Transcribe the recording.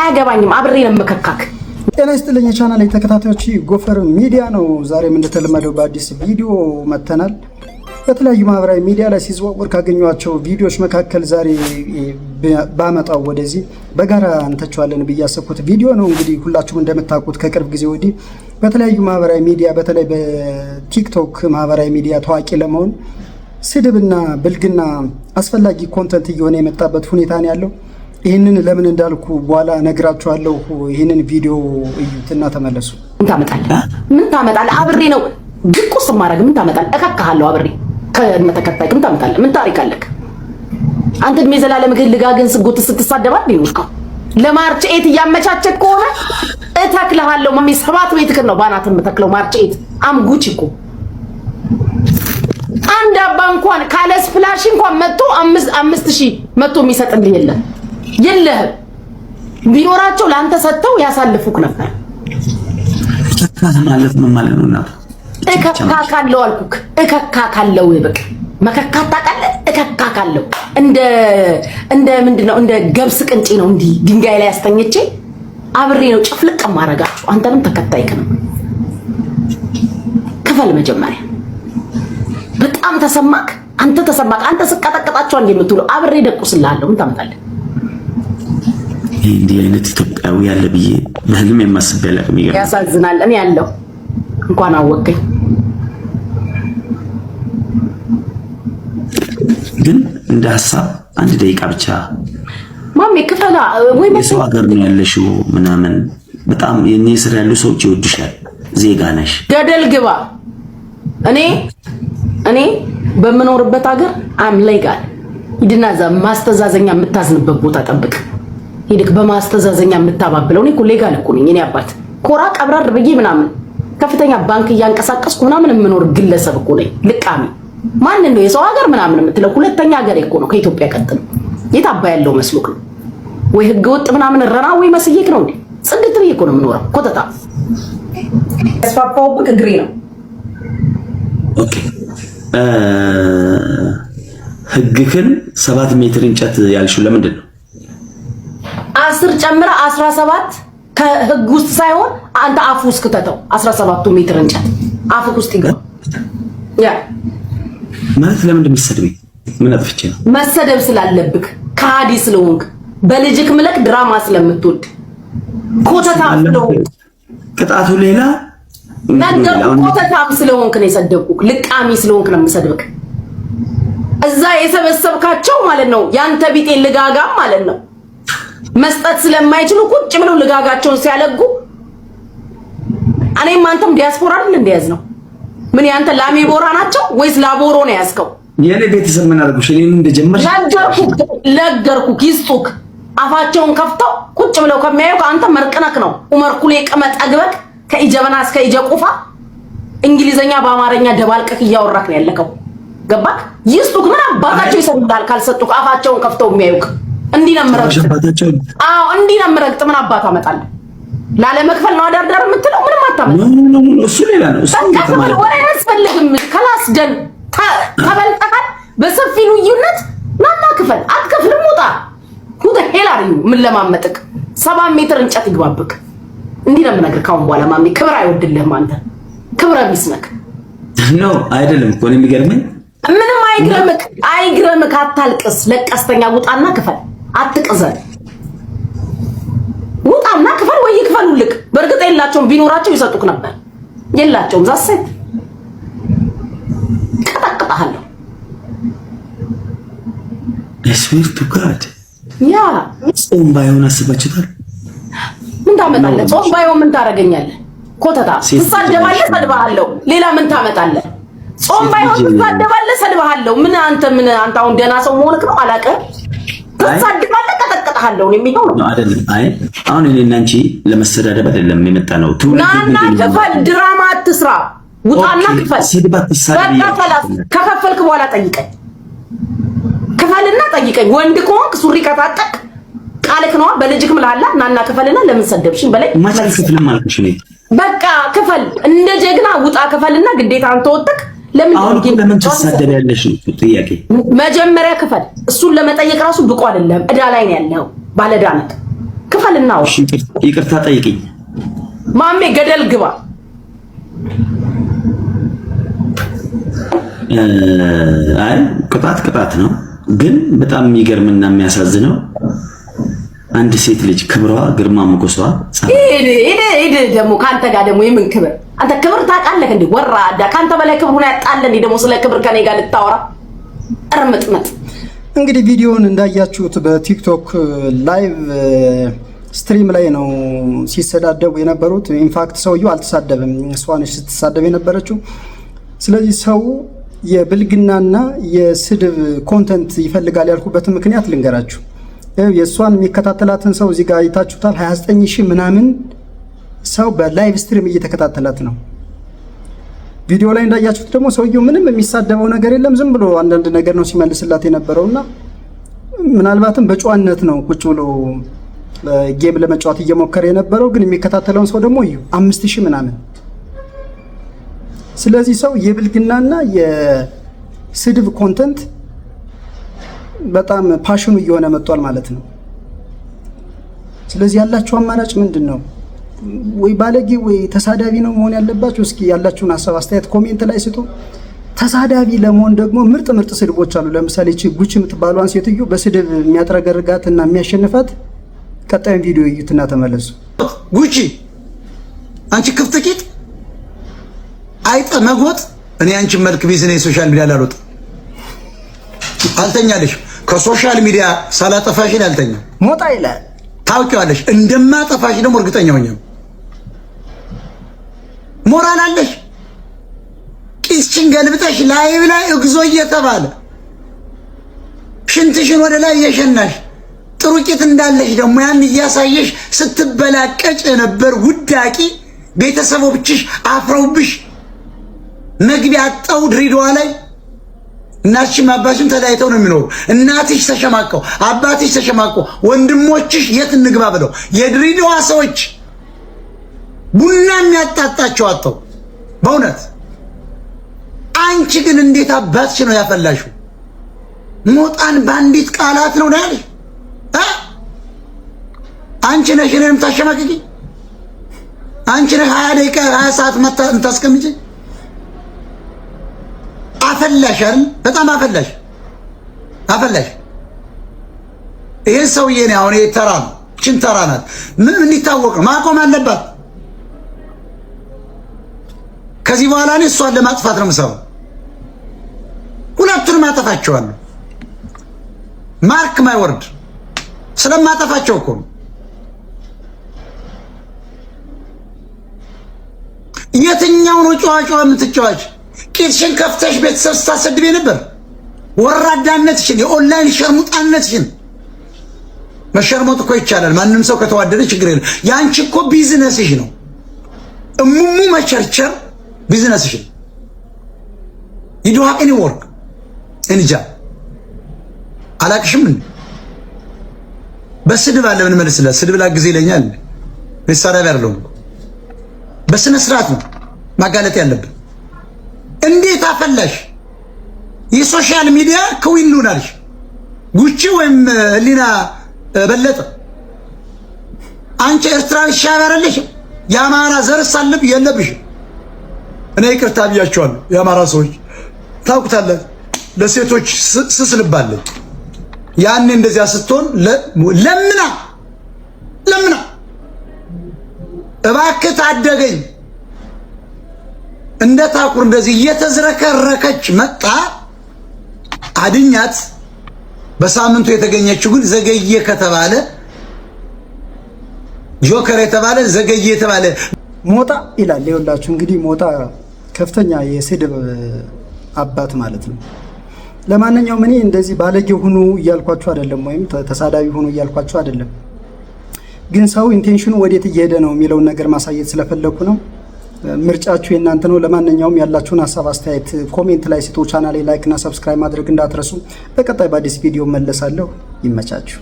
አያገባኝም። አብሬ ነው የምከካክ። ጤና ይስጥልኝ የቻናል ተከታታዮች፣ ጎፈር ሚዲያ ነው። ዛሬም እንደተለመደው በአዲስ ቪዲዮ መጥተናል። በተለያዩ ማህበራዊ ሚዲያ ላይ ሲዘዋወር ካገኟቸው ቪዲዮዎች መካከል ዛሬ ባመጣው ወደዚህ በጋራ እንተቸዋለን ብዬ ያሰብኩት ቪዲዮ ነው። እንግዲህ ሁላችሁም እንደምታውቁት ከቅርብ ጊዜ ወዲህ በተለያዩ ማህበራዊ ሚዲያ በተለይ በቲክቶክ ማህበራዊ ሚዲያ ታዋቂ ለመሆን ስድብና ብልግና አስፈላጊ content እየሆነ የመጣበት ሁኔታ ነው ያለው። ይህንን ለምን እንዳልኩ በኋላ ነግራችኋለሁ። ይህንን ቪዲዮ እዩትና ተመለሱ። ምን ታመጣለህ? ምን ታመጣለህ? አብሬ ነው ድቁስ ማድረግ። ምን ታመጣለህ? እከካሃለሁ አብሬ ከነተከታይ። ምን ታመጣለህ? ምን ታሪክ አለክ አንተ? እድሜ ዘላለም ግን ልጋግን ስጎት ስትሳደባል ይኖርከው ለ March 8 እያመቻቸክ ከሆነ እተክልሃለሁ። ማሚ ሰባት ቤትክን ነው ባናት የምተክለው። March 8 አምጉች እኮ አንድ አባ እንኳን ካለ splash እንኳን መጥቶ 5,000 መጥቶ የሚሰጥልህ የለም፣ የለህም። ቢኖራቸው ለአንተ ሰጥተው ያሳልፉክ ነበር። እከካት ማለት ምን ማለት ነው? እናቱ እከካካለው አልኩክ። እከካካለው በቃ መከካት ታውቃለህ? እከካካለው እንደ ምንድን ነው እንደ ገብስ ቅንጬ ነው እንዲህ ድንጋይ ላይ አስተኝቼ አብሬ ነው ጭፍልቅ ማረጋችሁ። አንተንም ተከታይክ ነው። ክፈል መጀመሪያ። በጣም ተሰማክ፣ አንተ ተሰማክ። አንተ ስቀጠቅጣቸው እንደ የምትውለው አብሬ ደቁስልሃለሁ። ምን ታመጣለህ? ይህ እንዲህ አይነት ኢትዮጵያዊ ያለ ብዬ በህልም የማስብ ያላቅም። ይገርማል። ያሳዝናል። እኔ ያለው እንኳን አወቀኝ። ግን እንደ ሀሳብ አንድ ደቂቃ ብቻ ማሜ ክፈላ ወይ የሰው ሀገር ነው ያለሽው ምናምን በጣም የኔ ስር ያሉ ሰዎች ይወዱሻል። ዜጋ ነሽ። ገደል ግባ። እኔ በምኖርበት ሀገር I'm legal። ሂድና እዛ ማስተዛዘኛ የምታዝንበት ቦታ ጠብቅ። ሂድክ በማስተዛዘኛ የምታባብለው። እኔ እኮ legal እኮ ነኝ። እኔ አባት ኮራ ቀብራር ብዬ ምናምን ከፍተኛ ባንክ እያንቀሳቀስኩ ምናምን የምኖር ግለሰብ እኮ ነኝ። ልቃሚ ማንን ነው የሰው ሀገር ምናምን የምትለው? ሁለተኛ ሀገር እኮ ነው ከኢትዮጵያ ቀጥሎ። የት አባ ያለው መስሎክ ነው ወይ ህገ ወጥ ምናምን ረና ወይ መስዬክ ነው እንዴ? ጽድት ብዬ እኮ ነው የምኖረው። ኮተታ ያስፋፋውብክ እግሬ ነው። Okay፣ ህግክን 7 ሜትር እንጨት ያልሽው ለምንድን ነው? 10 ጨምረ 17 ከህግ ውስጥ ሳይሆን አንተ አፍ ውስጥ ክተተው። 17ቱ ሜትር እንጨት አፍ ውስጥ ይገባ። Yeah። ማለት ለምንድን የምትሰድበኝ? ምን አጥፍቼ ነው? መሰደብ ስላለብክ፣ ከሃዲ ስለሆንክ፣ በልጅክ ምለክ ድራማ ስለምትወድ፣ ኮተታም ስለሆንክ። ቅጣቱ ሌላ። ነገርኩህ። ኮተታም ስለሆንክ ነው የሰደብኩክ። ልቃሚ ስለሆንክ ነው የምሰድብክ። እዛ የሰበሰብካቸው ማለት ነው ያንተ ቢጤ ልጋጋም ማለት ነው መስጠት ስለማይችሉ ቁጭ ብለው ልጋጋቸውን ሲያለጉ እኔም አንተም ዲያስፖራ አይደል እንደያዝ ነው። ምን ያንተ ላሜ ቦራ ናቸው ወይስ ላቦሮ ነው ያዝከው? የኔ ቤተሰብ ምን አደረጉሽ? እኔን እንደጀመርሽ ነገርኩህ፣ ነገርኩህ። ይስጡክ። አፋቸውን ከፍተው ቁጭ ብለው ከሚያዩ አንተ መርቅነክ ነው። ኡመር ኩሌ ቅመ ጠግበክ ከኢጀበና እስከ ኢጀቁፋ እንግሊዘኛ በአማርኛ ደባልቀክ እያወራክ ነው ያለከው። ገባክ? ይስጡክ። ምን አባታቸው ይሰጡታል? ካልሰጡክ አፋቸውን ከፍተው የሚያዩክ እንዲህ ነው የምረግጥ። አዎ እንዲህ ነው የምረግጥ። ምን አባቱ አመጣለሁ? ላለመክፈል ነው አዳርዳር የምትለው? ምንም አታመጣም። እሱ ሌላ ነው። እሱ ወሬ አያስፈልግም። خلاص done ተበልጠሃል በሰፊ ልዩነት። ናና ክፈል። አትከፍልም፣ ውጣ። Who the hell are you? ምን ለማመጥክ 7 ሜትር እንጨት ይግባብክ። እንዲህ ነው የምነግርህ። ካሁን በኋላ ማሜ ክብር አይወድልህም። አንተ ክብረ ቢስ ነህ። No፣ አይደለም እኮ እኔ የሚገርመኝ ምንም አይግረምክ፣ አይግረምክ። አታልቅስ። ለቀስተኛ ውጣና ክፈል። አትቅዘን። ውጣና ክፈል ወይ ይክፈሉልክ። በእርግጥ የላቸውም፣ ቢኖራቸው ይሰጡክ ነበር። የላቸውም። That's it። ቀጠቅጥሃለሁ። Swear to God። Yeah። ጾም ባይሆን አስባችሁታል? ምን ታመጣለህ? ጾም ባይሆን ምን ታደርገኛለህ? ኮተታ ትሳደባለህ፣ ሰድብሃለሁ። ሌላ ምን ታመጣለህ? ጾም ባይሆን ትሳደባለህ፣ ሰድብሃለሁ። ምን አንተ ምን አንተ አሁን ደህና ሰው መሆንክ ነው? አላውቅም። ትሳደባለህ፣ ቀጠቅጥሃለሁ ነው የሚለው ነው። አይደለም። አይ አሁን እኔ እና አንቺ ለመሰዳደብ አይደለም የመጣ ነው። ናና ክፈል፣ ድራማ አትስራ። ውጣና ክፈል። በቃ خلاص፣ ከከፈልክ በኋላ ጠይቀኝ። ክፈልና ጠይቀኝ። ወንድ ከሆንክ ሱሪ ከታጠቅ ቃልክ ነዋ። በልጅክ ምልሃላ። ናና ክፈልና ለምን ሰደብሽኝ በላይ። መች አልከፍልም አልኩሽ እኔ። በቃ ክፈል፣ እንደ ጀግና ውጣ ክፈልና ግዴታ አንተ ወጥክ ለምን አሁን እኮ ለምን ትሳደቢያለሽ ነው ጥያቄ። መጀመሪያ ክፈል። እሱን ለመጠየቅ ራሱ ብቁ አይደለም። እዳ ላይ ነው ያለው። ባለዕዳ ነህ። ክፈልና አውራ። ይቅርታ ጠይቅኝ። ማሜ ገደል ግባ። አይ ቅጣት ቅጣት ነው፣ ግን በጣም የሚገርምና የሚያሳዝነው አንድ ሴት ልጅ ክብሯ፣ ግርማ ሞገሷ ሂድ ደግሞ ከአንተ ጋር ደግሞ የምን ክብር? አንተ ክብር ታውቃለህ እንዴ? ወራዳ ከአንተ በላይ ክብሩን ያጣለ እንዴ? ደግሞ ስለ ክብር ከኔ ጋር ልታወራ እርምጥምጥ። እንግዲህ ቪዲዮውን እንዳያችሁት በቲክቶክ live stream ላይ ነው ሲሰዳደቡ የነበሩት። In fact ሰውየው አልተሳደበም፣ እሷ ነች ስትሳደብ የነበረችው። ስለዚህ ሰው የብልግናና የስድብ content ይፈልጋል ያልኩበትን ምክንያት ልንገራችሁ። የእሷን የሚከታተላትን ሰው እዚህ ጋር አይታችሁታል። 29 ሺህ ምናምን ሰው በ live stream እየተከታተላት ነው። ቪዲዮ ላይ እንዳያችሁት ደግሞ ሰውየው ምንም የሚሳደበው ነገር የለም። ዝም ብሎ አንዳንድ ነገር ነው ሲመልስላት የነበረውና ምናልባትም በጨዋነት ነው ቁጭ ብሎ game ለመጫወት እየሞከረ የነበረው። ግን የሚከታተለውን ሰው ደግሞ እዩ፣ 5,000 ምናምን። ስለዚህ ሰው የብልግናና የስድብ content በጣም passion ኑ እየሆነ መጥቷል ማለት ነው። ስለዚህ ያላችሁ አማራጭ ምንድን ነው? ወይ ባለጌ ወይ ተሳዳቢ ነው መሆን ያለባችሁ። እስኪ ያላችሁን ሀሳብ አስተያየት comment ላይ ስጡ። ተሳዳቢ ለመሆን ደግሞ ምርጥ ምርጥ ስድቦች አሉ። ለምሳሌ እቺ ጉቺ የምትባሏን ሴትዮ በስድብ የሚያጥረገርጋት እና የሚያሸንፋት ቀጣዩን ቪዲዮ እዩትና ተመለሱ። ጉቺ አንቺ ክፍት ቂጥ አይጠ መጎጥ፣ እኔ አንቺን መልክ ቢዝ እኔ social media ላልወጣ አልተኛለሽ። ከ social media ሳላጠፋሽን አልተኛ። ሞጣ ይላል። ታውቂዋለሽ። እንደማጠፋሽ ደግሞ እርግጠኛ ሆኜ ሞራል አለሽ። ቂስችን ገልብጠሽ live ላይ እግዚኦ እየተባለ ሽንትሽን ወደ ላይ እየሸናሽ ጥሩ ቂጥ እንዳለሽ ደግሞ ያን እያሳየሽ ስትበላቀጭ የነበር ውዳቂ ቤተሰቦችሽ አፍረውብሽ መግቢያ አጠው ድሬዳዋ ላይ እናትሽም አባትሽም ተለያይተው ነው የሚኖሩ። እናትሽ ተሸማቀው፣ አባትሽ ተሸማቀው፣ ወንድሞችሽ የት እንግባ ብለው የድሬዳዋ ሰዎች ቡና የሚያጣጣቸው አጥተው በእውነት። አንቺ ግን እንዴት አባትሽ ነው ያፈላሽው? ሞጣን በአንዲት ቃላት ነው ያለሽ። አንቺ ነሽ እኔን የምታሸማቅቂ። አንቺ ነሽ 20 ደቂቃ 20 ሰዓት የምታስቀምጪ። አፈላሽ አይደል? በጣም አፈላሽ አፈላሽ። ይሄን ሰውዬ ነው አሁን ተራ ነው፣ ችን ተራ ናት። ምን እንዲታወቅ ነው ማቆም አለባት። ከዚህ በኋላ እኔ እሷን ለማጥፋት ነው የምሰራው። ሁለቱንም አጠፋቸዋለሁ። Mark my word፣ ስለማጠፋቸው እኮ ነው። የትኛው ነው ጨዋ ጨዋ የምትጫዋች? ቂጥሽን ከፍተሽ ቤተሰብ ስታሰድቤ ነበር። ወራዳነትሽን፣ የኦንላይን ሸርሙጣነትሽን። መሸርሞጥ እኮ ይቻላል። ማንም ሰው ከተዋደደ ችግር የለም። ያንቺ እኮ ቢዝነስሽ ነው። እሙሙ መቸርቸር ቢዝነስሽ ነው። You don't have any work, any job። አላቅሽም እንዴ? በስድብ አለ ምን መልስላት? ስድብ ላግዝ ይለኛል። መሳሪያ አይደለሁም። በስነ ስርዓት ነው ማጋለጥ ያለብን። እንዴት አፈላሽ? የ social media queen ልሆናልሽ ጉቺ ወይም ህሊና በለጠ። አንቺ ኤርትራዊ ሻዕቢያ አይደለሽም። የአማራ ዘርስ አለብ የለብሽም። እኔ ይቅርታ ብያቸዋለሁ። የአማራ ሰዎች ታውቁታላችሁ። ለሴቶች ስስ ልብ አለኝ። ያኔ እንደዚያ ስትሆን ለምና ለምና እባክህ ታደገኝ እንደ ታኩር እንደዚህ እየተዝረከረከች መጣ። አድኛት። በሳምንቱ የተገኘችው ግን ዘገየ ከተባለ ጆከር የተባለ ዘገየ የተባለ ሞጣ ይላል። ይኸውላችሁ እንግዲህ ሞጣ ከፍተኛ የስድብ አባት ማለት ነው። ለማንኛውም እኔ እንደዚህ ባለጌ ሁኑ እያልኳችሁ አይደለም፣ ወይም ተሳዳቢ ሁኑ እያልኳችሁ አይደለም። ግን ሰው intention ኑ ወዴት እየሄደ ነው የሚለውን ነገር ማሳየት ስለፈለኩ ነው። ምርጫችሁ የእናንተ ነው። ለማንኛውም ያላችሁን ሀሳብ አስተያየት comment ላይ ስጡ። ቻናሌ like እና subscribe ማድረግ እንዳትረሱ። በቀጣይ በአዲስ ቪዲዮ መለሳለሁ። ይመቻችሁ።